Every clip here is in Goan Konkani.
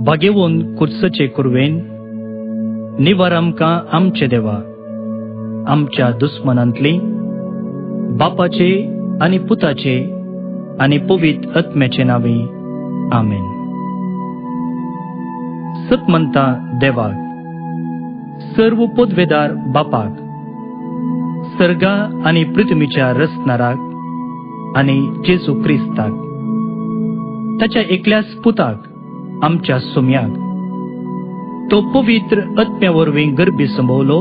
भागेवन कुर्सचे कुरवेन निवार आमकां आमचे देवा आमच्या दुस्मनांतली बापाचे आनी पुताचे आनी पवित्र आत्म्याचे नांवी आमेन. सतमंता देवाक, सर्व पदवेदार बापाक, सर्गा आनी पृथ्वीच्या रचणाराक आनी जेजू क्रिस्ताक, ताच्या एकल्याच पुताक आमच्या सुम्याक, तो पवित्र आत्म्या वरवीं गर्भी संभवलो,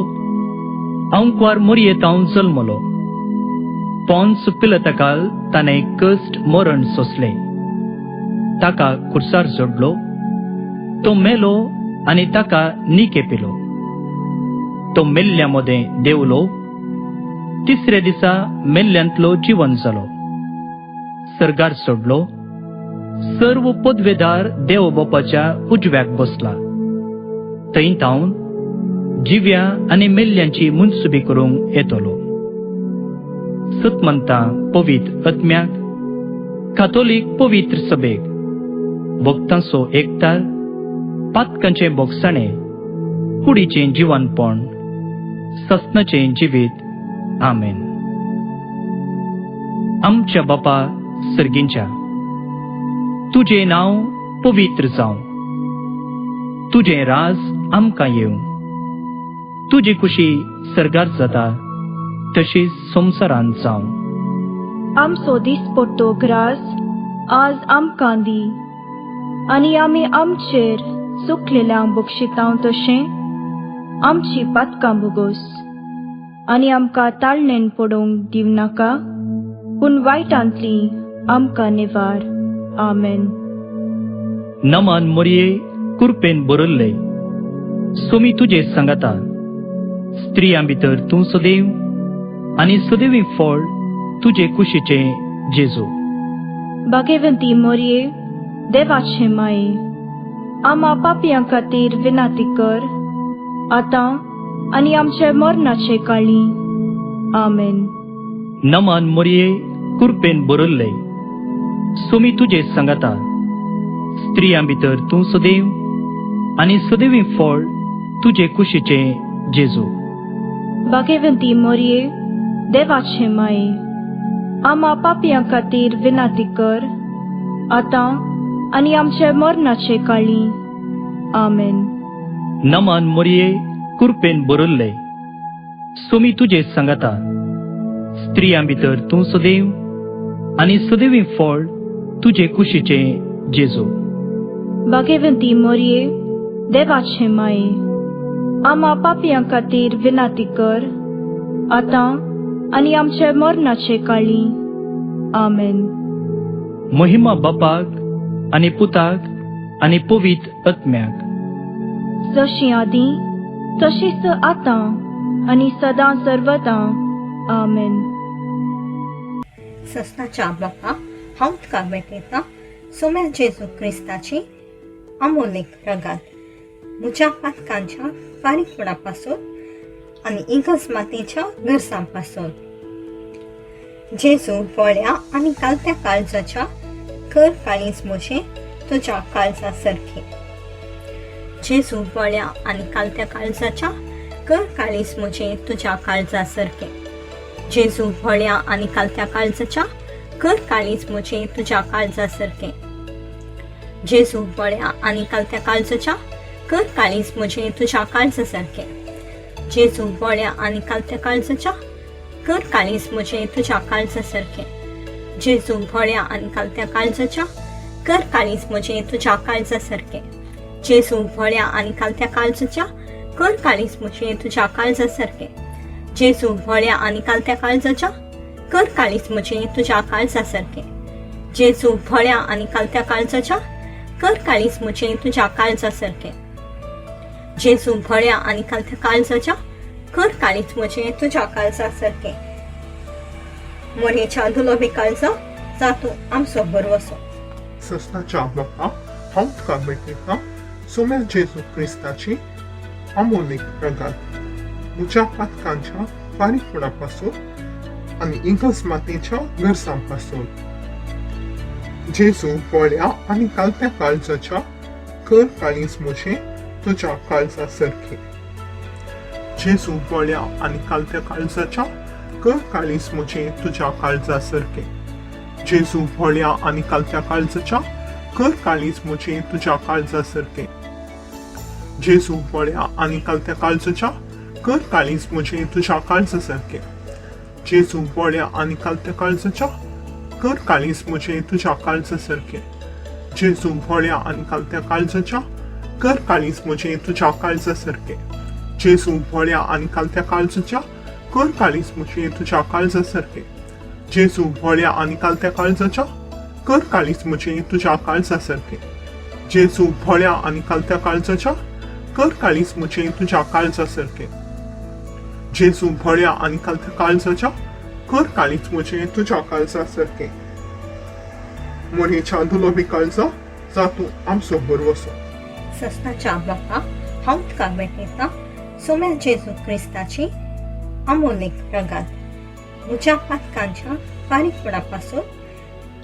अंकवार मोरयेतावन जल्मलो, पोन्स पिलतकाल ताणें कश्ट मरण सोंसलें, ताका कुर्सार जोडलो, तो मेलो आनी ताका निके पिलो, तो मेल्ल्या मदें देवलो, तिसऱ्या दिसा मेल्ल्यांतलो जिवन जालो, सर्गार सोडलो, सर्व पदवेदार देव बापाच्या उजव्याक बसला, थंय तावन जिव्या आनी मेल्ल्यांची मुनसुबी करूंक येतलो. सतमंता पवित्र आत्म्याक, कातोलीक पवित्र सभेक, भक्तांचो एकतार, पातकांचें बोगसाणें, कुडीचें जिवनपण, सस्नाचें जिवीत. आमेन. आमच्या बापा सर्गींच्या, तुजें नांव पवित्र जावं, तुजें राज आमकां येवं, तुजी खुशी सर्गार जाता तशीच संवसारांत जावं. आमचो दिसपट्टो ग्रास आज आमकां दी आनी आमी आमचेर चुकलेल्यांक बक्षितांव तशें आमची पातकां भोगोस आनी आमकां ताळणेन पडोवंक दिवं नाका, पूण वायटांतली आमकां निवार. आमेन. नमान मोरये, कुरपेन बरयल्ले, सोमी तुजे सांगाता, स्त्रियां भितर तूं सदैव आनी सदैवी फळ तुजे कुशीचें जेजू. भाग्यवंती मोरये, देवाचे माये, आमा पापयां खातीर विनाती कर, आतां आनी आमचे मरणाचे काळी. आमेन. नमान मोरये, कुरपेन बरयल्ले, सोमी तुजे सांगाता, स्त्रियां भितर तूं सदैव आनी सदैवी फळ तुजे कुशीचें जेजू. भाग्यवंती मोरये, देवाचे माये, आमा पापयां खातीर विनाती कर, आतां आनी आमचे मरणाचे काळी. आमेन. नमान मोरये, कुरपेन बरयल्ले, सोमी तुजे सांगाता, स्त्रियां भितर तूं सदैव आनी सदैवी फळ तुजे कुशीचें जेजू. भाग्यवंती मोरये, देवाचे माये, आमा पापयां खातीर विनाती कर, आतां आनी आमचे मरणाचे काळी. आमेन. महिमा बापाक आनी पुताक आनी पवित्र आत्म्याक, जशी आदी तशीच आतां आनी सदां सर्वदां. आमेन. सस्नाच्या बापा, हांव तुका भेटयतां सोम्या जेजू क्रिस्ताची अमोलीक रगात, म्हज्या पातकांच्या फारीकपणा पासून आनी इगर्ज मातेच्या गरजां पासून. जेजू पोळ्या आनी कालत्या काळजाच्या, कर काळीज म्हजें तुज्या काळजा सारकें. जेजू पोळ्या आनी कालत्या काळजाच्या, कर काळीज म्हजें तुज्या काळजा सारकें. जेजू भोळ्या आनी कालत्या काळजाच्या, कर काळीज म्हजें तुज्या काळजा सारकें. जेजू भोळ्या आनी कालत्या काळजाच्या, कर काळीज म्हजें तुज्या काळजा सारकें. जेजू भोळ्या आनी कालत्या काळजाच्या, कर काळीज म्हजें तुज्या काळजा सारकें. जेजू भोळ्या आनी कालत्या काळजाच्या, कर काळीज म्हजें तुज्या काळजा सारकें. जेजू भोळ्या आनी कालत्या काळजाच्या, कर काळीज म्हजें तुज्या काळजा सारकें. जेजू भोळ्या आनी कालत्या काळजाच्या, कर काळीज म्हजें तुज्या काळजा सारकें. जेजू भोळ्या आनी कालत्या काळजाच्या, कर काळीज म्हजें तुज्या काळजा सारकें. जेजू भोळ्या आनी कालत्या काळजाच्या, कर काळीज म्हजें तुज्या काळजा सारकें. मोरयेच्या दुलोबी काळजा, जातूं आमचो भरवसो. सस्नाच्या बापा, हांव तुका भेटयतां सोम्या जेजू क्रिस्ताची अमोलीक रगात, म्हज्या पातकांच्या फारीकपणा पासून आनी इगर्ज मातेच्या गरजां पासून. जेजू पोळ्या आनी कालत्या काळजाच्या, कर काळीज म्हजें तुज्या काळजा सारकें. जेजू बळ्या आनी कालत्या काळजाच्या, कर काळीज म्हजें तुज्या काळजा सारकें. जेजू भोळ्या आनी कालत्या काळजाच्या, कर काळीज म्हजें तुज्या काळजा सारकें. जेजू भोळ्या आनी कालत्या काळजाच्या, कर काळीज म्हजें तुज्या काळजा सारकें. जेजू भोळ्या आनी कालत्या काळजाच्या, कर काळीज म्हजें तुज्या काळजा सारकें. जेजू भोळ्या आनी कालत्या काळजाच्या, कर काळीज म्हजें तुज्या काळजा सारकें. जेजू भोळ्या आनी कालत्या काळजाच्या, कर काळीज म्हजें तुज्या काळजा सारकें. जेजू भोळ्या आनी कालत्या काळजाच्या, कर काळीज म्हजें तुज्या काळजा सारकें. जेजू भोळ्या आनी कालत्या काळजाच्या, कर काळीज म्हजें तुज्या काळजा सारकें. जेजू भोळ्या आनी कालत्या काळजाच्या, कर काळीज म्हजें तुज्या काळजा सारकें. मोरेच्या दुलोबी काळजा, जातूं आमचो भरवसो. सस्नाच्या बापा, हांव तुका भेटयतां सोम्या जेजू क्रिस्ताची अमोलीक रगात, म्हज्या पातकांच्या फारीकपणा पासून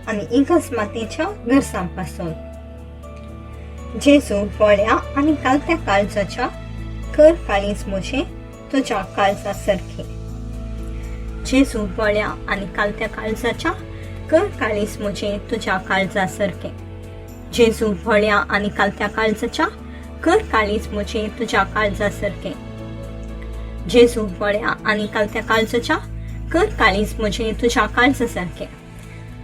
आनी इगर्ज मातेच्या गरजां पासून. जेजू बळ्या आनी कालत्या काळजाच्या, कर काळीज म्हजें तुज्या काळजा सारकें. जेजू बळ्या आनी कालत्या काळजाच्या, कर काळीज म्हजें तुज्या काळजा सारकें. जेजू भोळ्या आनी कालत्या काळजाच्या, कर काळीज म्हजें तुज्या काळजा सारकें. जेजू भोळ्या आनी कालत्या काळजाच्या, कर काळीज म्हजें तुज्या काळजा सारकें.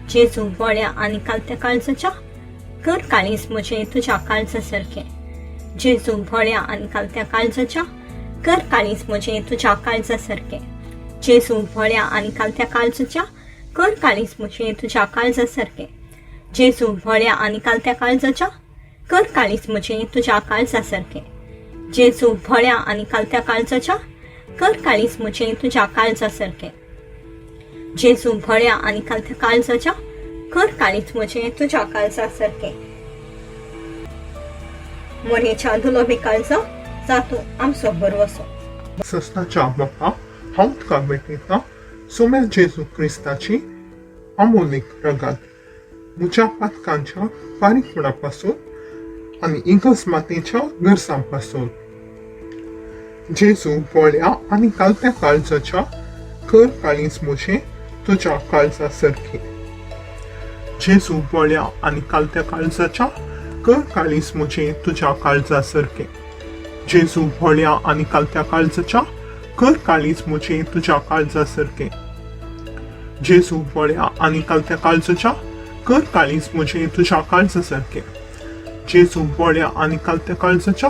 जेजू भोळ्या आनी कालत्या काळजाच्या, कर काळीज म्हजें तुज्या काळजा सारकें. जेजू भोळ्या आनी कालत्या काळजाच्या, कर काळीज म्हजें तुज्या काळजा सारकें. जेजू भोळ्या आनी कालत्या काळजाच्या, कर काळीज म्हजें तुज्या काळजा सारकें. जेजू भोळ्या आनी कालत्या काळजाच्या, कर काळीज म्हजें तुज्या काळजा सारकें. जेजू भोळ्या आनी कालत्या काळजाच्या, कर काळीज म्हजें तुज्या काळजा सारकें. जेजू भोळ्या आनी कालत्या काळजाच्या, कर काळीज म्हजें तुज्या काळजा सारकें. मोरेच्या दुलोबी काळजा, जातूं आमचो भरवसो. सस्नाच्या बापा, हांव तुका भेटयतां सोम्या जेजू क्रिस्ताची अमोलीक रगात, म्हज्या पातकांच्या फारीकपणा पासून आनी इगर्ज मातेच्या गरजां पासून. जेजू भोळ्या आनी कालत्या काळजाच्या, कर काळीज म्हजें तुज्या काळजा सारकें. जेजू भोळ्या आनी कालत्या काळजाच्या, कर काळीज म्हजें तुज्या काळजा सारकें. जेजू भोळ्या आनी कालत्या काळजाच्या, कर काळीज म्हजें तुज्या काळजा सारकें. जेजू भोळ्या आनी कालत्या काळजाच्या, कर काळीज म्हजें तुज्या काळजा सारकें. जेजू भोळ्या आनी कालत्या काळजाच्या,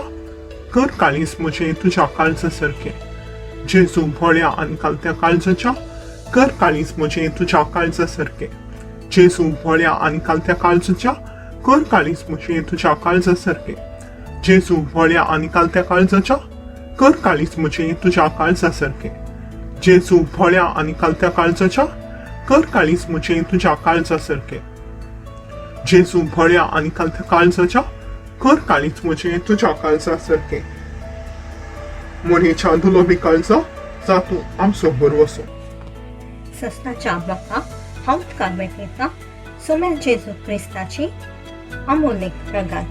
कर काळीज म्हजें तुज्या काळजा सारकें. जेजू भोळ्या आनी कालत्या काळजाच्या, कर काळीज म्हजें तुज्या काळजा सारकें. जेजू भोळ्या आनी कालत्या काळजाच्या, कर काळीज म्हजें तुज्या काळजा सारकें. जेजू भोळ्या आनी कालत्या काळजाच्या, कर काळीज म्हजें तुज्या काळजा सारकें. जेजू भोळ्या आनी कालत्या काळजाच्या, कर काळीज म्हजें तुज्या काळजा सारकें. जेजू भोळ्या आनी कालत्या काळजाच्या, कर काळीज म्हजें तुज्या काळजा सारकें. मोरेच्या दुलोबी काळजा, जातूं आमचो भरवसो. सस्नाच्या बापा, हांव तुका भेटयतां सोम्या जेजू क्रिस्ताची अमोलीक रगात,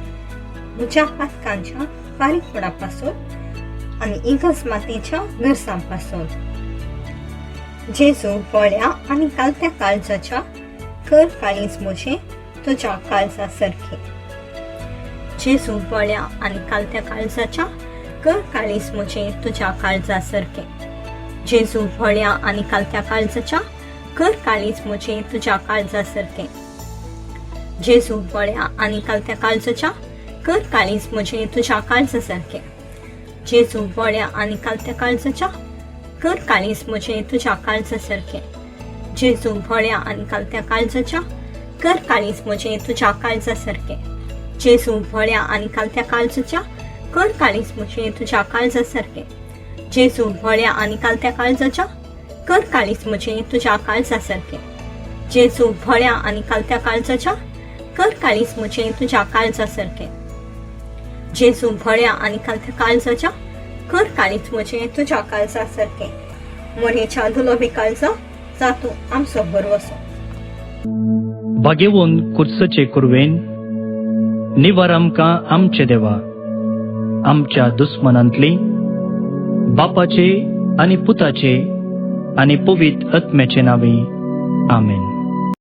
म्हज्या पातकांच्या फारीकपणा पासून आनी इगर्ज मातेच्या गरजां पासून. जेजू भोळ्या आनी कालत्या काळजाच्या, कर काळीज म्हजें तुज्या काळजा सारकें. जेजू भोळ्या आनी कालत्या काळजाच्या, कर काळीज म्हजें तुज्या काळजा सारकें. जेजू भोळ्या आनी कालत्या काळजाच्या, कर काळीज म्हजें तुज्या काळजा सारकें. जेजू भोळ्या आनी कालत्या काळजाच्या, कर काळीज म्हजें तुज्या काळजा सारकें. जेजू भोळ्या आनी कालत्या काळजाच्या, कर काळीज म्हजें तुज्या काळजा सारकें. जेजू भोळ्या आनी कालत्या काळजाच्या, कर काळीज म्हजें तुज्या काळजा सारकें. जेजू भोळ्या आनी कालत्या काळजाच्या, कर काळीज म्हजें तुज्या काळजा सारकें. जेजू भोळ्या आनी कालत्या काळजाच्या, कर काळीज म्हजें तुज्या काळजा सारकें. जेजू भोळ्या आनी कालत्या काळजाच्या, कर काळीज म्हजें तुज्या काळजा सारकें. जेजू भोळ्या आनी कालत्या काळजाच्या, कर काळीज म्हजें तुज्या काळजा सारकें. मोरेच्या दुलोबी काळजा, जातूं आमचो भरवसो. भागेवन कुर्सचे कुरवेन निवार आमकां आमचे देवा आमच्या दुस्मनांतली बापाचे आनी पुताचे आनी पवित्र आत्म्याचे नांवे आमेन.